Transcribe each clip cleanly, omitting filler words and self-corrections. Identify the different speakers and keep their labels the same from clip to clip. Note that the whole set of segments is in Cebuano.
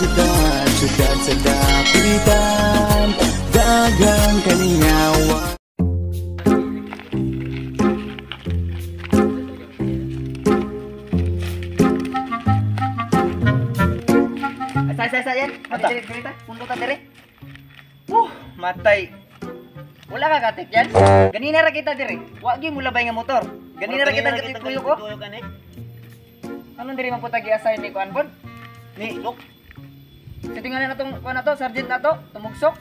Speaker 1: Syudad, syudad sa dapitan, dagang kalingawan.
Speaker 2: Asa, yan. Mata. Pundo ta dire.
Speaker 3: Matay.
Speaker 2: Wala ka katik yan. Ganina ra kita dire. Wa gyud mo labay nga motor. Ganina ra kita katituyo ko. Anong dire man po tagi assign ni kuan pod?
Speaker 3: Ni, look.
Speaker 2: Sa tingnan na tong kuan na to, sergeant na to, tumugsok.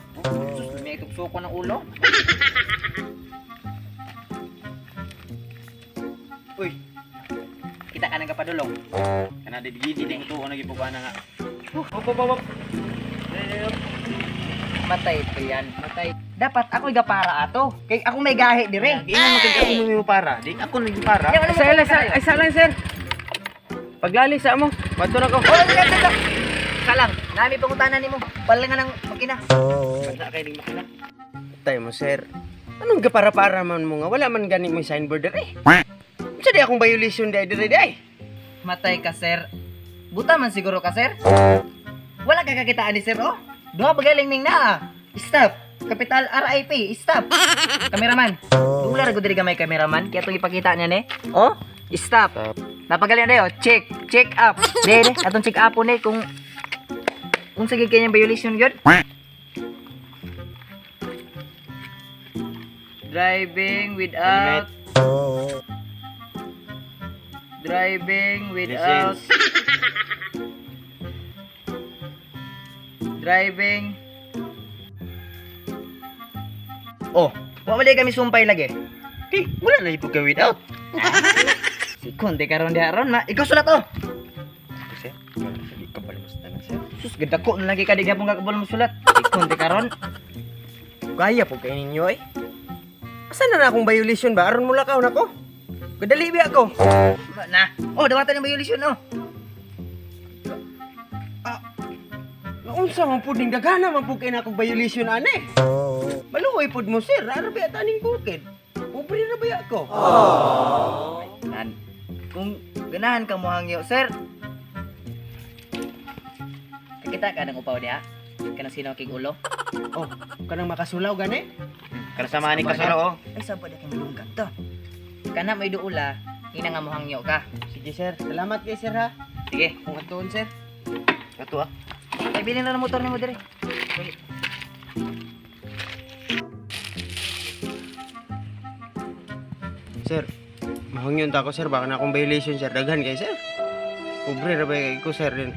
Speaker 2: Sus, may itugsok ko ng ulo.
Speaker 3: Uy.
Speaker 2: Kita ka nang kapadulong.
Speaker 3: Kana di ding tuo na gipukuan na nga.
Speaker 2: Hop, hop, hop. Matay ito yan. Matay. Dapat ako'y gapara ato. Kay ako may gahi dire.
Speaker 3: Di mo kay ako mo para. Di ako naging para.
Speaker 2: Ay,
Speaker 3: Ay, lang sir. Paglali sa mo. Madto na ko.
Speaker 2: Oh, dito. Salang, nami pangutana nimo. Palingan ng makina.
Speaker 3: Basta kay ning makina. Tay mo sir. Anong gapara-para man mo nga wala man gani mo signboard dire. Unsa di akong violation dire dire day?
Speaker 2: Matay ka sir. Buta man siguro ka sir. Wala ka kakitaan ni sir oh. Duha ba galing ning naa. Stop. Capital RIP, stop. Cameraman. Dula ra gud diri gamay cameraman kaya itong ipakita niya ni. Oh, stop. Napagaling na dayo. Check, check up. Dere, atong check up ni kung unsa gyud kanyang violation gyud. Driving without Driving without Driving. Oh, wa man kami sumpay lagi.
Speaker 3: Di, wala na ipog ka without.
Speaker 2: Si Kunde karon diha ron ma. Ikaw sulat oh.
Speaker 3: Sir, sige kabalo mo sa tanan sir.
Speaker 2: Sus, gadako na lagi ka di gapon ka kabalo mo sulat. Si Kunde karon.
Speaker 3: Gaya po kay ninyo eh. Asa na na akong violation ba? Aron mula ka nako. Kadali bi ako.
Speaker 2: Na. Oh, dawatan ng violation oh.
Speaker 3: Naunsa man pud ning dagana man pud kay na akong violation ane. Maluoy pud mo sir, ara ba taning bukid? Pobre ra ba ako?
Speaker 2: Nan. Kung ganahan ka mo hangyo, sir. Kita ka ng upaw diha? Kanang sino kig ulo?
Speaker 3: Oh, kanang makasulaw gani? Kanang ni kasulaw oh.
Speaker 2: Ay sabo da kay malunggan to. Kana may duula, hina nga mo hangyo ka.
Speaker 3: Sige sir, salamat kay sir ha.
Speaker 2: Sige.
Speaker 3: Kung atuon sir. Ato ah.
Speaker 2: Ay bilin na ng motor nimo dire.
Speaker 3: Sir, mahangyon ta ako sir, baka na akong violation sir, daghan kay sir. Pobre ra ba kay ko sir din.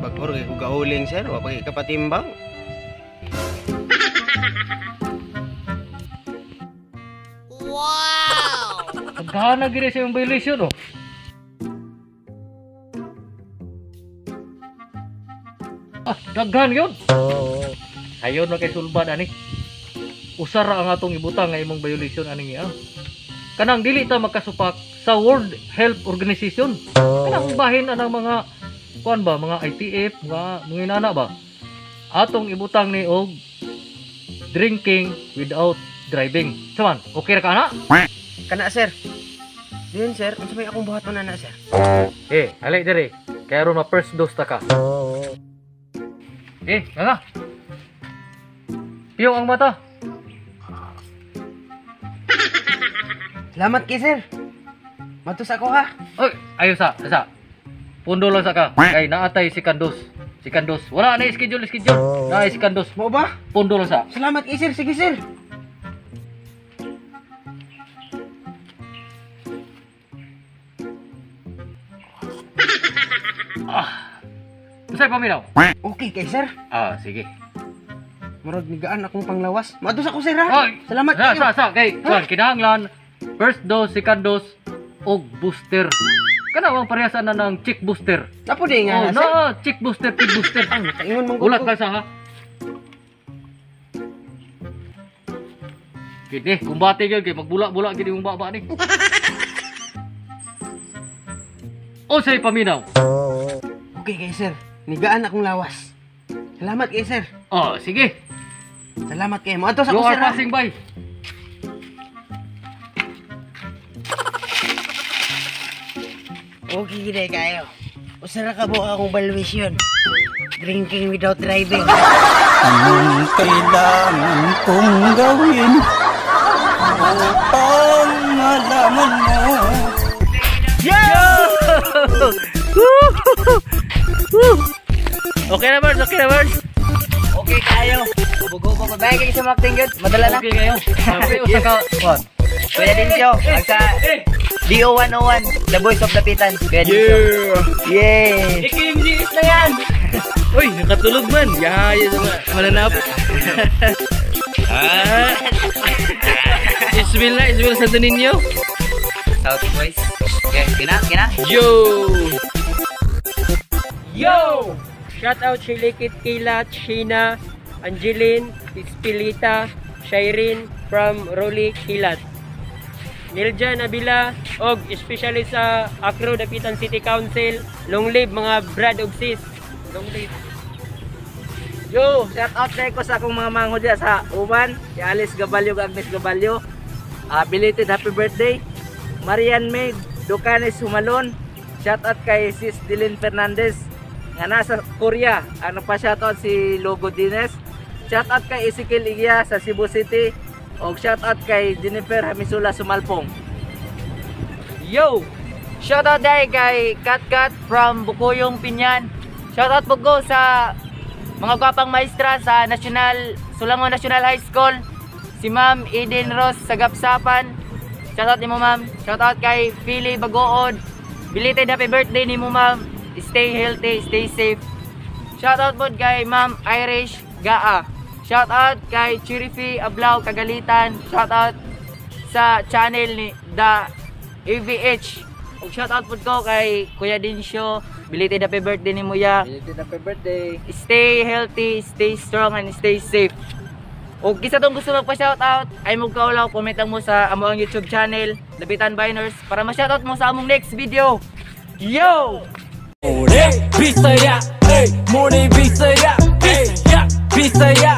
Speaker 3: Bagor kay ko gauling sir, wa pa kay kapatimbang.
Speaker 4: Wow! Daghan na gid sa imong violation oh. Ah, daghan yun. Ayon na kay sulbad ani. Usara ang atong ibutang nga imong violation ani niya. Kanang dili ta makasupak sa World Health Organization. Kanang bahin anang mga kuan ba, mga ITF, mga inana ba. Atong ibutang ni og drinking without driving. Saman, okay ra ka na?
Speaker 3: Kana sir. Diyan sir, unsa may akong buhaton na sir?
Speaker 4: Eh, hali dire. Kay aron ma first dose ta ka. Eh, nga. Piyong ang mata.
Speaker 3: Salamat kay sir. Matos ako ha.
Speaker 4: Oy, ayo sa, sa. Pundo lang sa ka. Kay naatay si Kandos. Si Kandos. Wala na schedule. Naay si Kandos.
Speaker 3: Mo ba?
Speaker 4: Pundo lang sa.
Speaker 3: Salamat kay sir. Sige sir.
Speaker 4: Ah. Usay paminaw.
Speaker 3: Okay kay sir.
Speaker 4: Ah, sige.
Speaker 3: Murag nigaan akong panglawas. Matos ako sir ha.
Speaker 4: Oy,
Speaker 3: salamat
Speaker 4: sa,
Speaker 3: kayo.
Speaker 4: Sa kay kuan kinahanglan first dose, second dose og booster. Kana ang parehas na ng chick booster.
Speaker 3: Tapo di nga
Speaker 4: oh,
Speaker 3: na, sir.
Speaker 4: No, chick booster, chick booster.
Speaker 3: Ang nakaingon mong
Speaker 4: ulat ka sa ha. Gini, kumbate gyud kay magbula-bula gid imong baba ni. Usay paminaw.
Speaker 3: Okay kay sir. Nigaan akong lawas. Salamat kay sir.
Speaker 4: Oh, sige.
Speaker 3: Salamat kay mo. Ato sa
Speaker 4: You
Speaker 3: ko
Speaker 4: are
Speaker 3: sir. ha.
Speaker 4: passing by.
Speaker 3: Okay gid kayo. Usa ra ka buok akong balwisyon. Drinking without driving.
Speaker 1: Anong kailangan kong gawin upang malaman mo?
Speaker 4: Yo! Okay na, Birds. Okay na, Birds.
Speaker 2: Okay kayo. Gubo-gubo pa. Bagay kayo sa mga tingod. Madala na.
Speaker 4: Okay kayo. Okay, usa ka.
Speaker 2: What? Kuya Dincio, ang sa DO101, The Voice of Dapitan. Kuya Dincio. Yeah!
Speaker 4: IKMGS na yan! Uy, nakatulog man. Yaya sa mga mananap. Ah. Ismail na, Ismail Santo Niño.
Speaker 2: South Boys. Okay, kina, kina.
Speaker 4: Yo!
Speaker 5: Yo! Shout out Shilikit Kilat, Sheena, Angeline, Ispilita, Shireen from Rolly Kilat. Nilja Nabila og especially sa Acro Dapitan City Council, long live mga brad og sis. Long live.
Speaker 6: Yo, shout out ko sa akong mga manghod diya sa Uman, si Alice Gabalyo ug Agnes Gabalyo. Belated happy birthday. Marian May Ducanes Humalon. Shout out kay Sis Dylan Fernandez nga nasa Korea. Ano pa, shout out si Logo Dines. Shout out kay Ezekiel Igia sa Cebu City. Og shout out kay Jennifer Hamisula Sumalpong.
Speaker 2: Yo! Shout out dahil kay Kat Kat from Bukuyong Pinyan. Shout out po ko sa mga gwapang maestra sa National Sulangon National High School. Si Ma'am Eden Ross sa Gapsapan. Shout out nimo, ma'am. Shout out kay Philly Bagood. Belated happy birthday nimo, ma'am. Stay healthy, stay safe. Shout out po kay Ma'am Irish Gaa. Shout out kay Chirifi Ablao Kagalitan. Shout out sa channel ni The AVH. Ug shout out pud ko kay Kuya Dinsyo. Belated happy birthday ni Muya.
Speaker 6: Belated happy birthday.
Speaker 2: Stay healthy, stay strong, and stay safe. Ug kinsa tong gusto magpa-shout out, ay mo kaulaw, comment lang mo sa among YouTube channel, Dapitan Biners, para ma-shoutout mo sa among next video. Yo!
Speaker 1: Bisaya, ay, muna Bisaya, ay, Bisaya.